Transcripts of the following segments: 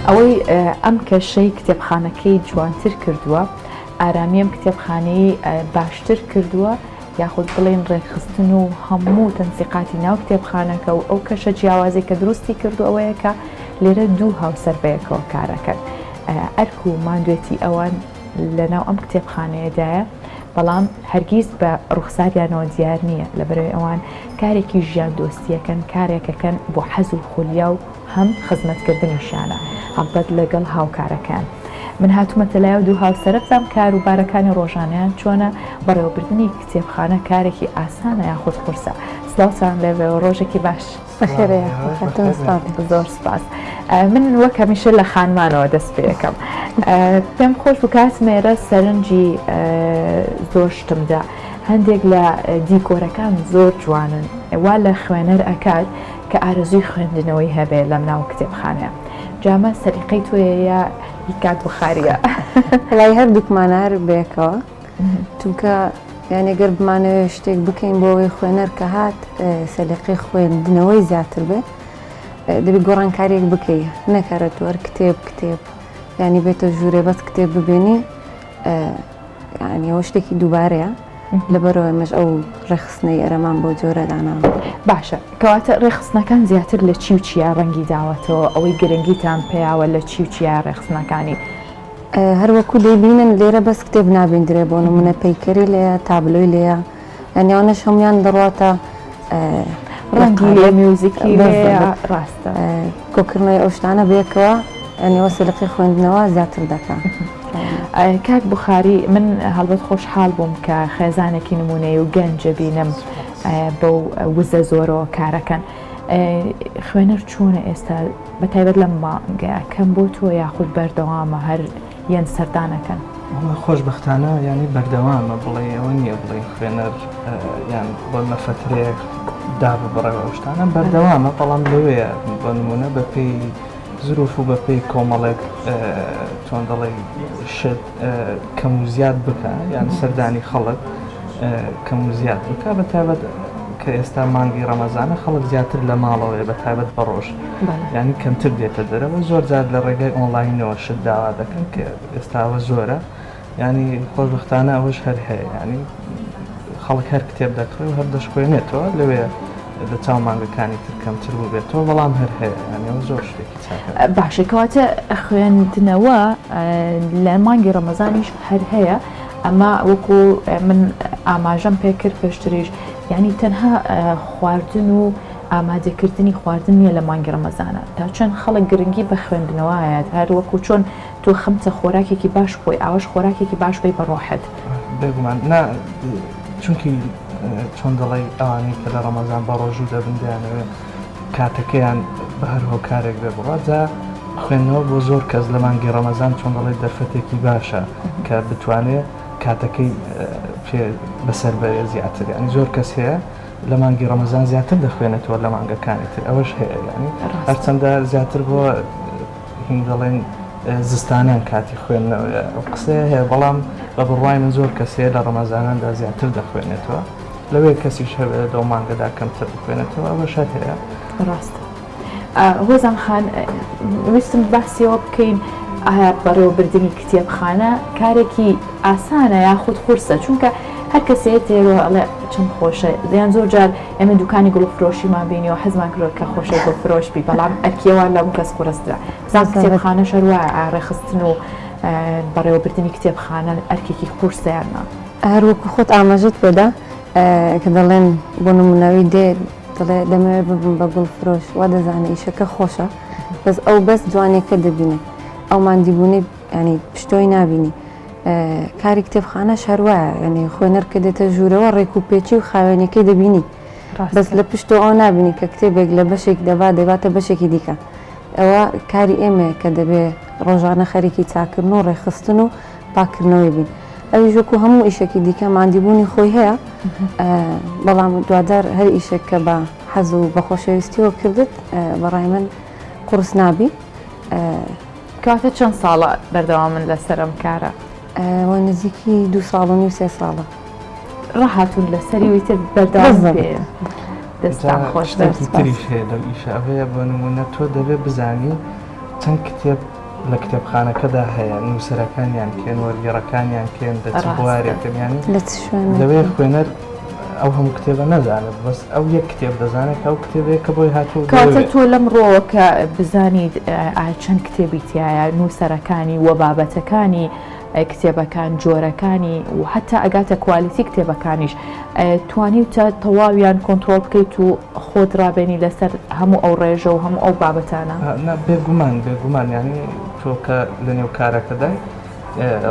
ئەوەی ئەم کەشەی کتێبخانەکەی جوانتر کردووە، ئارامی ئەم کتێبخانەی باشتر کردووە، یاخود بڵێین ڕێکخستن و هەموو تەنسیقاتی ناو کتێبخانەکە و ئەو کەشە جیاوازەی کە دروستی کردووە ئەوەیە کە لێرە دوو هاوسەر بەیەکەوە کارەکەن. ئەرک و ماندوێتی ئەوان لەناو ئەم کتێبخانەیەدایە، بەڵام هەرگیز بە ڕوخساریانەوە دیار نییە، لەبەرئەوەی ئەوان کارێکی ژیاندۆستییەکەن، کارێکەکەن بۆ حەز و خولیا و هەم خزمەتکردنیشیانە هەڵبەت لەگەڵ هاوکارەکەیان. من هاتوومەتە لای ئەو دوو هاوسەرە بزانم کار و بارەکانی ڕۆژانەیان چۆنە، بەڕێوەبردنی کتێبخانە کارێکی ئاسانە یاخود قورسە؟ سڵاوتان لێبێ و ڕۆژێکی باش. زۆر سپاس. من وەک هەمیشە لە خانمانەوە دەست پێەکەم. پێم خۆش بوو کاتمێرە سەرنجی زۆر شتمدا. هەندێک لە دیکۆرەکان زۆر جوانن وا لە خوێنەر ئەکات کە ئارەزووی خوێندنەوەی هەبێ لەم ناو کتێبخانەیە. جامە سەلیقەی تۆیە یا هی کاک بوخاریە؟ وەڵای هەردووکمانە هەر بەیەکەوە. چونکە یانی گەر بمانەوێت شتێک بکەین بۆ ئەوەی خوێنەر کە هات سەلیقەی خوێندنەوەی زیاتر بێ دەبێت گۆڕانکاریەک بکەی نەک هەرە تۆ هەر کتێب کتێب ینی بێتە ژوورێ بەس کتێب ببینی یعنی ئەوە شتێکی دووبارەیە لەبەرەوە ئێمەش ئەو ڕێکخستنەی ئەرەمان بۆ جۆرە داناوە. باشە کەواتە ڕێکخستنەکان زیاتر لە چی و چیا ڕەنگی داوەتەوە ئەوەی گرنگیتان پێیاوە لە چی و چیا ڕێکخستنەکانی؟ هەر وەکو دەیبینن لێرە بەس کتێب نابیندرێ بۆ نمونە پەیکەری لێیە تابلۆی لێیە یانی ئەوانەش هەموویان دەڕواتە ڕەنگی لێ میوزیکی لێیە ڕاستە کۆکردنەوەی ئەو شتانە بەیەکەوە یانی ئەوە سەلیقەی خوێندنەوە زیاتر دەکا. کاک بوخاری من هەڵبەت خۆشحاڵ بووم کە خێزانێکی نمونەی و گەنجە بینم بەو وزە زۆرەوە کارەکەن خوێنەر چۆنە ئێستا بە تایبەت لەم مانگەیا کەم بۆ تۆ یاخود بەردەوامە هەر یەن سەردانەکەن؟ وەڵا خۆشبەختانە یانی بەردەوامە بڵێ ئەوە نییە بڵێ خوێنەر یان بۆ نە فەترەیەک داببڕێ ئەو شتانە بەردەوامە بەڵام لەوەیە بۆ نمونە بەپێی زروف و بەپێی کۆمەڵێک چۆن دەڵێ شت کەم و زیاد بکە یان سەردانی خەڵک کەم و زیاد بکە بە تایبەت کە ئێستا مانگی ڕەمەزانە خەڵک زیاتر لە ماڵەوەیە بە تایبەت بە ڕۆژ یانی کەمتر دێتە دەرەوە زۆر جار لە ڕێگای ئۆنلاینەوە شت داوا دەکەن کە ئێستا ئەوە زۆرە ینی خۆشببختانە ئەوەش هەر هەیە ینی خەڵک هەر کتێب دەکڕێ و هەر دەشخوێنێتەوە لەوێ لە چاو مانگەکانی تر کەمتر بووبێتەوە بەڵام هەر هەیە یانی ئەوە زۆر شتێکی چاکە. باشە کەواتە خوێندنەوە لە مانگی ڕەمەزانیش هەر هەیە ئەمە وەکو من ئاماژەم پێکرد پێشتریش یعنی تەنها خواردن و ئامادەکردنی خواردن نییە لە مانگی ڕەمەزانە تا چەند خەڵک گرنگی بە خوێندنەوە هەیە هەر وەکو چۆن تۆ خەمتە خۆراکێکی باش بخۆی ئاوەش خۆراکێکی باش بی بە ڕۆحت. بێگومان نا چونکی چۆن دەڵێی ئەوانەی کە لە ڕەمەزان بە ڕۆژوو دەبن دەیانەوێت کاتەکەیان بە هەر هۆکارێک بێ بڕات جا خوێندنەوە بۆ زۆر کەس لە مانگی ڕەمەزان چۆن دەڵێت دەرفەتێکی باشە کە بتوانێت کاتەکەی پێ بەسەر بەرێ زیاتر ینی زۆر کەس هەیە لە مانگی ڕەمەزان زیاتر دەخوێنێتەوە لە مانگەکانی تر ئەوەش هەیە ینی هەرچەندە زیاتر بۆ هین دەڵێن زستانان کاتی خوێندنەوەیە ئەو قسەیە هەیە بەڵام بە بڕوای من زۆر کەس هەیە لە ڕەمەزاناندا زیاتر دەخوێنێتەوە لەوێ کەسیش هەبێت لەو مانگەدا کەمتر بخوێنێتەوە ئەوەش هەر هەیە. ڕاستە هۆزان خان ویستم باسیەوە بکەین ئایا بەڕێوەبردنی کتێبخانە کارێکی ئاسانە یاخود قورسە چونکە هەر کەسێ تێرۆ ئەڵێ چەند خۆشە یان زۆر جار ئێمە دوکانی گوڵ فرۆشیمان بینیوە حەزمان کردوە کە خۆشەی گوڵ فرۆش بی بەڵام ئەرکیەوان لەم کەس قورسترە بزان کتێبخانەش هەر وایە ئایا ڕێکخستن و بەڕێوەبردنی کتێبخانە ئەرکێکی قورسە یان نا؟ هەر وەکو خۆت ئاماژەت پێدا کە دەڵێن بۆ نمونەوی دێ دەڵێ دەمەوێت ببم بە گوڵ فرۆش وا دەزانێ ئیشەکە خۆشە بەس ئەو بەس جوانیەکە دەبینێ ئەو ماندیبوونەی ینی پشتۆی نابینی کاری کتێبخانەش هەر وایە یعنی خوێنەر کە دێتە ژوورەوە ڕێک و پێچی و خاوێنیەکەی دەبینی بەس لە پشتەوە ئەو نابینی کە کتێبێک لە بەشێک دەبا دەباتە بەشێکی دیکە ئەوە کاری ئێمەیە کە دەبێ ڕۆژانە خەریکی چاکردن و ڕێکخستن و پاکردنەوەی بین ئەویش وەکو هەموو ئیشێکی دیکە ماندیبوونی خۆی هەیە بەڵام دوجار هەر ئیشێک کە بە حەز و بە خۆشەویستیەوە کردت بەڕای من قورس نابی. کەواتە چەند ساڵە بەردەوامن لەسەر ئەم کارە؟ وە نزیکی دوو ساڵ و نیو سێ ساڵە. ڕاهاتوون لەسەری و ئیتر بەردەوام پێیە. دەستتان خۆش بێت. شتێکی تریش هەیە لەو ئیشە ئەوەیە بۆ نموونە تۆ دەبێ بزانی چەند کتێب. لە کتێبخانەکەدا هەیە نووسەرەکانیان کێن وەرگێڕەکانیان کێن لە چ بوارێکن یانی لەوێ خوێنەر ئەو هەموو کتێبە نەزانێت بەس ئەو یەک کتێب دەزانێت کە ئەو کتێبەیە کە بۆی هاتووە کاتە تۆ لەم ڕۆوە کە بزانیت چەند کتێبی تایە نووسەرەکانی و بابەتەکانی کتێبەکان جۆرەکانی و حتا ئەگاتە کوالیتی کتێبەکانیش توانیوتە تەواویان کۆنترۆڵ بکەیت و خۆت ڕابێنی لەسەر هەموو ئەو ڕێژە و هەموو ئەو بابەتانە؟ نا بێگومان بێگومان یانی تۆ کە لەنێو کارەکەدای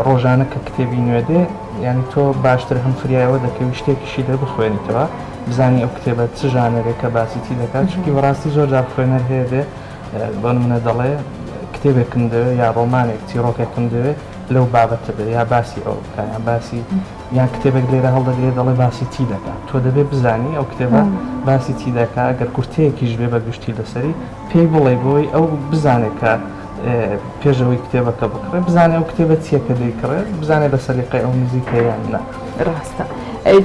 ڕۆژانە کە کتێبی نوێ دێ یانی تۆ باشتر هەم فریایەوە دەکەوی شتێکیشی لێ بخوێنیتەوە بزانی ئەو کتێبە چ ژانەرێکە باسی چی دەکات چونکی بەڕاستی زۆر جار خوێنەر هەیە دێ بۆ نمونە دەڵێ کتێبێکم دەوێ یا ڕۆمانێک چیڕۆکێکم دەوێ لەو بابەتە بێ یا باسی ئەوە بکە یا باسی یان کتێبێک لێرە هەڵدەگرێت دەڵێ باسی چی دەکات تۆ دەبێ بزانی ئەو کتێبە باسی چی دەکات ئەگەر کورتەیەکیش بێ بە گشتی لەسەری پێی بڵێ بۆی ئەو بزانێت کە پێشەوەی کتێبەکە بکڕێ بزانێ ئەو کتێبە چییە کە دەیکڕێت بزانێ لە سەلیقەی ئەو نزیکە یان نا. ڕاستە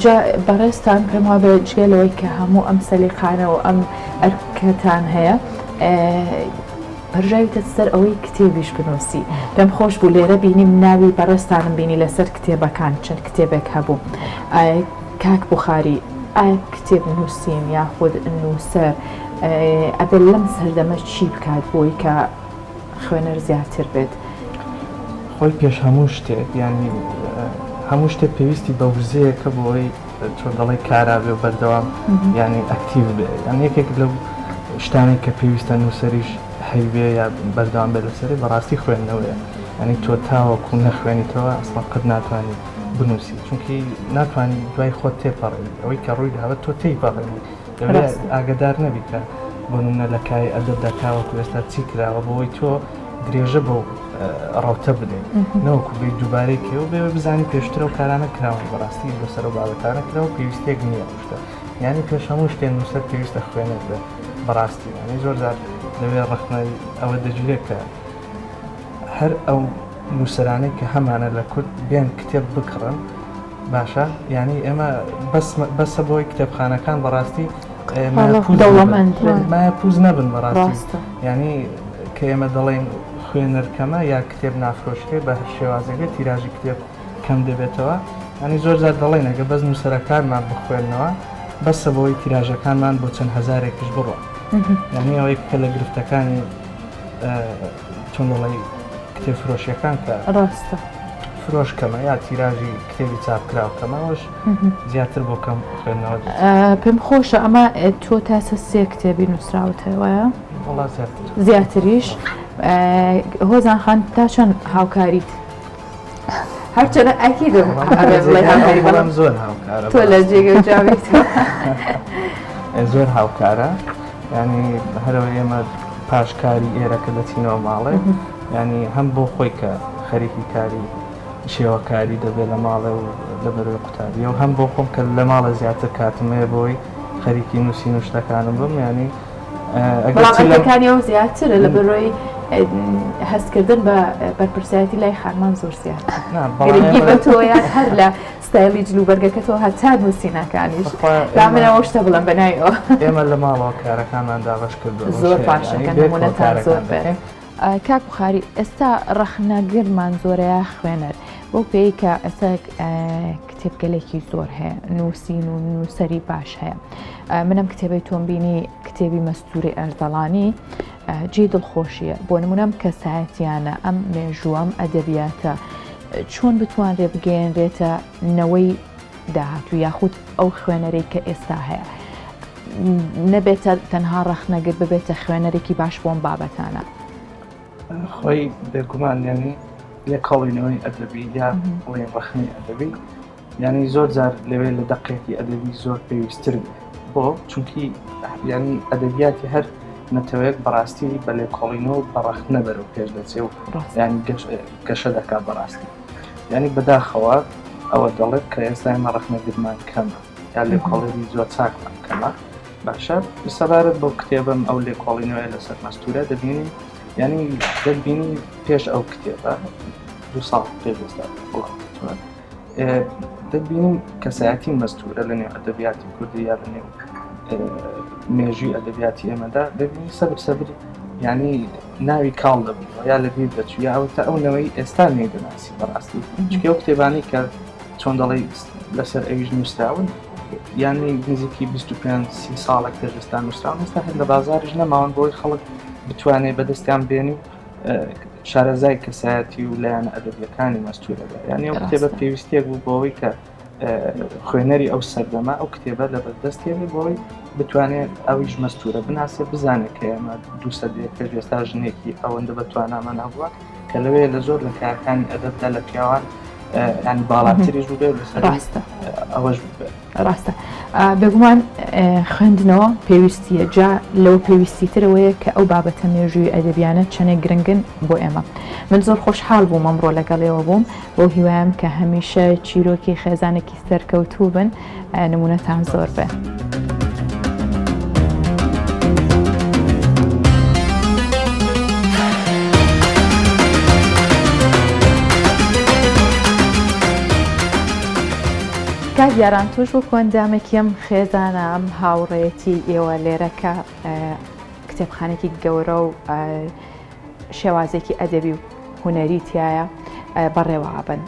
جا بەڕێزتان پێم وابێ جگە لەوەی کە هەموو ئەم سەلیقانە و ئەم ئەرکەتان هەیە پەرژاویتە سەر ئەوەی کتێبیش بنووسی پێم خۆش بوو لێرە بینیم ناوی بەڕێزتانم بینی لەسەر کتێبەکان چەند کتێبێک هەبوو کاک بوخاری ئایا کتێب نووسین یاخود نووسەر ئەبێ لەم سەردەمە چی بکات بۆی کە خوێنەر زیاتر بێت؟ خۆی پێش هەموو شتێک یانی هەموو شتێک پێویستی بە وزەیەکە بۆی چۆن دەڵێی کارا بێ و بەردەوام یانی ئەکتیڤ بێ یان یەکێک لەو شتانەی کە پێویستە نووسەریش هەیبێ یا بەردەوام بێ لەسەری بەڕاستی خوێندنەوەیە یانی تۆ تاوەکو نەخوێنیتەوە ئەسڵەن قەت ناتوانانی بنووسی چونکی ناتوانانی دوای خۆت تێپەڕێنی ئەوەی کە ڕووی داوە تۆ تێیپەڕێنی دەبێ ئاگدار نەبی کە بۆ نمونە لە کای ئەدەبدا تاوەکو ئێستا چی کراوە بۆی تۆ درێژە بەو ڕەوتە بدەیت نەوەکو بێ دووبارەی کەەوە بێ بزانی پێشتر و کارانە کراون بەڕاستی لەسەر و بابەتانە کراوە پێویستێک نییە شتە یانی پێش هەموو شتێ نووسەر پێویستە خوێنەر بێت بەڕاستی یانی زۆر جار لەوێ ڕەخنەی ئەوە دەگیرێت کە هەر ئەو نووسەرانەی کە هەمانە لە کورد بێن کتێب بکڕن باشە یعنی ئێمە بەس بەسە بۆی کتێبخانەکان بەڕاستی مایە پوز نەبن بەڕاستی یعنی کە ئێمە دەڵێن خوێنەر کەمە یا کتێب نافرۆشرێ بە هەر شێوازێک تیراژی کتێب کەم دەبێتەوە ینی زۆر جار دەڵێن ئەگە بەس نووسەرەکانمان بخوێنەوە بەسە بۆی تیراژەکانمان بۆ چەند هەزارێکیش بڕۆ یعنی ئەوەی کە لە گرفتەکانی چۆن دەڵێی کتێب فرۆشیەکان کە ڕاستە فرۆش کەمە یا تیراژی کتێبی چاپکراو کەمەوەش زیاتر بۆ کەم خوێندنەوە پێم خۆشە ئەمە تۆ تاسە سێ کتێبی نووسراوت هەیە وایە وەڵا زیاتر زیاتریش هۆزان خان تا چەند هاوکاریت هەرچەنە ئەکیدم بەڵام زۆر هاوکارە تۆ لە جێگە جاویت زۆر هاوکارە ینی هەرەوە ئێمە پاش کاری ئێرە کە دەچینەوە ماڵێ ینی هەم بۆ خۆی کە خەریکی کاری شێوەکاری دەبێت لە ماڵێ و لە بەرەوەی قوتابیە و هەم بۆ خۆم کە لە ماڵە زیاتر کاتم هەیە بۆی خەریکی نووسین و شتەکانم بم ینی بەڵام ئەرکەکانی ئەو زیاترە لە بەرۆی هەستکردن بە بەرپرسایەتی لای خانمان زۆر زیاتر گرنگی بە تۆیان هەر لە ستایلی جل و بەرگەکەتەوە هەتا نووسینەکانیش با من ئەوە شتە بڵێم بە ناوی ئەوە ئێمە لە ماڵەوە کارەکانمان دابەش کردووە زۆر باشە کە نمونەتان زۆر بێت. کاک بوخاری ئێستا ڕەخنەگرمان زۆرە یا خوێنەر بەو پێی کە ئێستا کتێبگەلێکی زۆر هەیە نووسین و نووسەری باش هەیە منم کتێبەی تۆم بینی کتێبی مەستوری ئەردەڵانی جێی دڵخۆشیە بۆ نمونەم کەسایەتیانە ئەم مێژووەم ئەدەبیاتە چۆن بتوانرێ بگەیەنرێتە نەوەی داهاتوو یاخود ئەو خوێنەرەی کە ئێستا هەیە نەبێتە تەنها ڕەخنەگر ببێتە خوێنەرێکی باش بۆم بابەتانە. خۆی بێگومان یعنی لێکۆڵینەوەی ئەدەبی یا بڵێن ڕەخنەی ئەدەبی یعنی زۆر جار لەوێ لە دەقێکی ئەدەبی زۆر پێویستتر بێ بۆ چونکی یعنی ئەدەبیاتی هەر نەتەوەیەک بەڕاستی بە لێکۆڵینەوە بە ڕەخنە بەرەو پێش دەچێ و یعنی گەشە دەکات بەڕاستی یعنی بەداخەوە ئەوە دەڵێت کە ئێستا ئێمە ڕەخنەگرمان کەمە یا لێکۆڵێری زۆر چاکمان کەمە باشە سەبارەت بەو کتێبم ئەو لێکۆڵینەوەی لەسەر مەستورە دەبینی یعنی دەبینی پێش ئەو کتێبە دو ساڵ پێش ئێستا دەبینیم کەسایەتی مەستورە لە نێو ئەدەبیاتی کوردی یا لە نێو مێژووی ئەدەبیاتی ئێمەدا دەبینی سەبر سەبر ینی ناوی کاڵ دەبوو یا لە بیر دەچوو یا ئەوە تا ئەو نەوەی ئێستا نەیدەناسی بەڕاستی چونکە ئەو کتێبانەی کە چۆن دەڵێی لەسەر ئەویش نووسراون یانی نزیکی 25 سی ساڵێک پێش ئێستا نووسراون ئێستا هەر لە بازاریش نەماون بۆی خەڵک بتوانێت بەدەستیان بێنی و شارەزای کەسایەتی و لایەنە ئەدەبیەکانی مەستورە بێ یانی ئەو کتێبە پێویستیەک بوو بۆ ئەوەی کە خوێنەری ئەو سەردەمە ئەو کتێبە لە بەردەستێ بۆی بتوانێت ئەویش مەستورە بناسێ بزانێت کە ئێمە دوو سەدەیە پێش ئێستا ژنێکی ئەوەندە بە توانامان هەبووە کە لەوێ لە زۆر لە کارەکانی ئەدەبدا لە پیاوان ینی باڵاتریش بوو بێ لەسەر ڕاستە ئەوەش بێ. ڕاستە بێگومان خوێندنەوە پێویستیە جا لەوە پێویستی ترەوەیە کە ئەو بابەتە مێژووی ئەدەبیانە چەندێک گرنگن بۆ ئێمە من زۆر خۆشحاڵ بووم ئەمڕۆ لەگەڵ ئێوە بووم بەو هیوایم کە هەمیشە چیرۆکی خێزانێکی سەرکەوتوو بن نمونەتان زۆر بێ. کاک یاران تۆش وەکو ئەندامێکی ئەم خێزانە ئەم هاوڕێیەتی ئێوە لێرە کە کتێبخانێکی گەورە و شێوازێکی ئەدەبی و هونەری تایە بەڕێوە ئەبن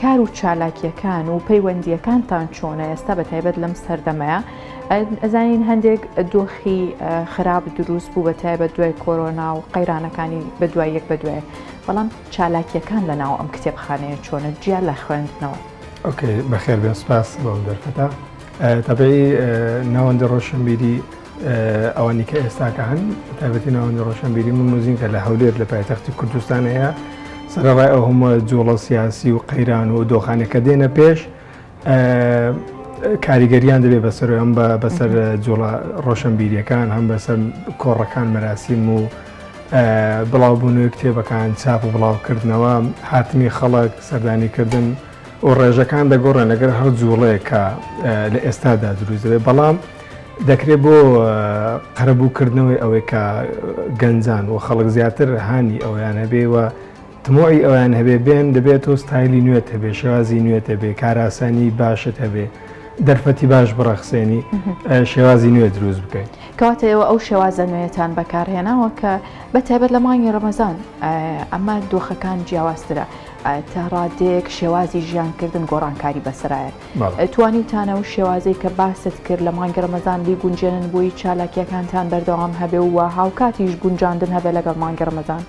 کار و چالاکیەکان و پەیوەندیەکانتان چۆنە ئێستا بە تایبەت لەم سەردەمەیە ئەزانین هەندێک دۆخی خراپ دروست بوو بە تایبەت دوای کۆرۆنا و قەیرانەکانی بە دوای یەک بە دوای بەڵام چالاکیەکان لە ناو ئەم کتێبخانەیە چۆنە جیا لە خوێندنەوە؟ okay بەخێر بێن سپاس بۆ ئەم دەرفەتە تەبعی ناوەندی ڕۆشنبیری ئەوانی کە ئێستاکە هەن تایبەتی ناوەندی ڕۆشنبیری مەم و زین کە لە هەولێر لە پایتەختی کوردستان هەیە سەرەڕای ئەو هەموو جوڵە سیاسی و قەیران و دۆخانێک کە دێنە پێش کاریگەریان دەبێت بەسەر هەم بە بەسەر جوڵە ڕۆشنبیریەکان هەم بەسەر کۆڕەکان مەراسیم و بڵاوبوونەوەی کتێبەکان چاپ و بڵاوکردنەوە هاتنی خەڵک سەردانیکردن و ڕێژەکان دەگۆڕێن لەگەر هەر جوڵەیەک کە لە ئێستادا دروست دەبێت بەڵام دەکرێت بۆ قەرەبووکردنەوەی ئەوەی کە گەنجان و خەڵک زیاتر هانی ئەویان هەبێ و تموعی ئەویان هەبێ بێن دەبێت تۆ ستایلی نوێت هەبێ شێوازی نوێت هەبێ کاراسانی باشت هەبێ دەرفەتی باش بڕەخسێنی شێوازی نوێ دروست بکەیت. کەواتە ئێوە ئەو شێوازە نوێیەتان بەکارهێناوە کە بە تایبەت لە مانگی ڕەمەزان ئەمە دۆخەکان جیاوازترە تا ڕادەیەک شێوازی ژیانکردن گۆڕانکاری بەسەرایە توانیوتانە ئەو شێوازەی کە باست کرد لە مانگی ڕەمەزان بیگونجێنن بۆی چالاکیەکانتان بەردەوام هەبێ و هاوکاتیش گونجاندن هەبێ لەگەڵ مانگی ڕەمەزان؟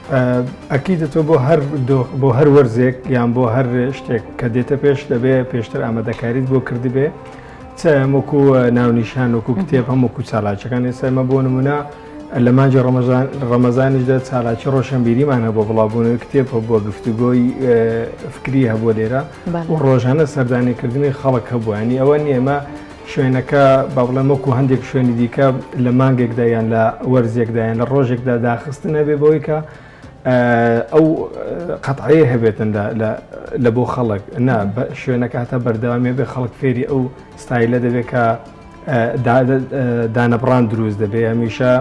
ئەکیدە تۆ بۆ هەر دۆخ بۆ هەر وەرزێک یان بۆ هەر شتێک کە دێتە پێش دەبێ پێشتر ئامادەکاریت بۆ کردبێ چ وەکو ناونیشان وەکو کتێب هەم وەکو چالاکیەکان ئێستا ئێمە بۆ نمونە لە مانگی ڕەمەزان ڕەمەزانیشدا چالاکی ڕۆشنبیریمان هەبوو بڵاوبوونەوەی کتێب هەبووە گفتوگۆی فکری هەبووە لێرە و ڕۆژانە سەردانیکردنی خەڵک هەبوو ینی ئەوە نییە ئێمە شوێنەکە با بڵێم وەکو هەندێک شوێنی دیکە لە مانگێکدا یان لە وەرزێکدا یان لە ڕۆژێکدا داخستن هەبێ بەوەی کە ئەو قەتعەیە هەبێتن لە بۆ خەڵک نا شوێنەکە هەتا بەردەوامی بێ خەڵک فێری ئەو ستایلە دەبێت کە دانەبڕان دروست دەبێ هەمیشە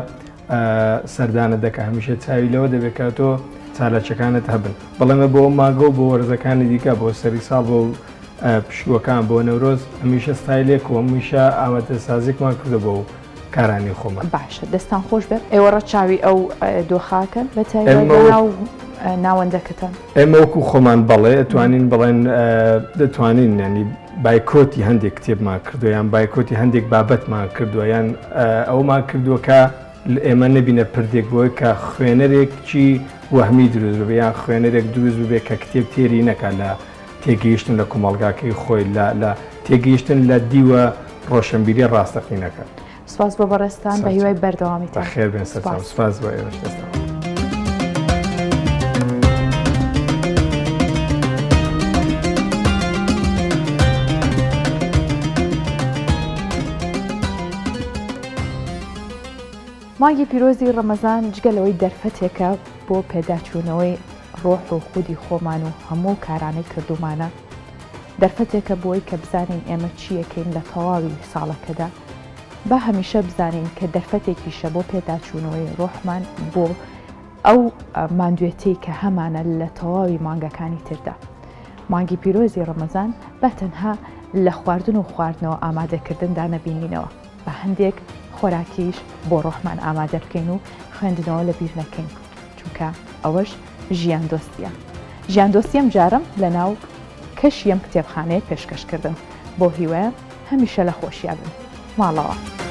سەردانە دەکە هەمیشە چاوی لەوە دەبێت کە تۆ چالاکیەکانت هەبن بەڵێمە بۆ ماگە و بۆ وەرزەکانی دیکە بۆ سەری ساڵ بۆ پشووەکان بۆ نەورۆز هەمیشە ستایلێک و هەمیشە ئامادەسازێکمان کردە بۆ کارانی خۆمان. باشە دەستان خۆش بێت ئێوە ڕەچاوی ئەو دۆخاکەن بە تایبەت لەناو ناوەندەکەتان؟ ئێمە وەکو خۆمان بەڵێ توانین بڵێن دەتوانین ینی بایکۆتی هەندێک کتێبمان کردو یان بایکۆتی هەندێک بابەتمان کردووە یان ئەومان کردووە کە ئێمە نەبینە پردێک بۆی کە خوێنەرێکی وەهمی دروست ببێ یان خوێنەرێک دروست ببێ کە کتێب تێری نەکە لە تێگەیشتن لە کۆمەڵگاکەی خۆی لە لە تێگەیشتن لە دیوە ڕۆشنبیریە ڕاستەقینەکە. سپاس بۆ بەڕێزتان بە هیوای بەردەوامیتان. بەخێر بێن سەرچاو. سپاس بۆ ئێوەش دەستان. مانگی پیرۆزی ڕەمەزان جگە لەوەی دەرفەتێکە بۆ پێداچوونەوەی ڕۆح و خودی خۆمان و هەموو کارانەی کردوومانە، دەرفەتێکە بۆی کە بزانین ئێمە چییەکەین لە تەواوی ساڵەکەدا، با هەمیشە بزانین کە دەرفەتێکیشە بۆ پێداچوونەوەی ڕۆحمان بۆ ئەو ماندوێتیەی کە هەمانە لە تەواوی مانگەکانی تردا. مانگی پیرۆزی ڕەمەزان با تەنها لە خواردن و خواردنەوە ئامادەکردندا نەبینینەوە، با هەندێک خۆراکیش بۆ ڕۆحمان ئامادە بکەین و خوێندنەوە لەبیر نەکەین. چونکە ئەوەش ژیاندۆستیە. ژیاندۆستی ئەم جارەم لە ناو کەشی ئەم کتێبخانەیە پێشکەش کردن. بەو هیوایەم هەمیشە لە خۆشیا بن. ماڵاوا.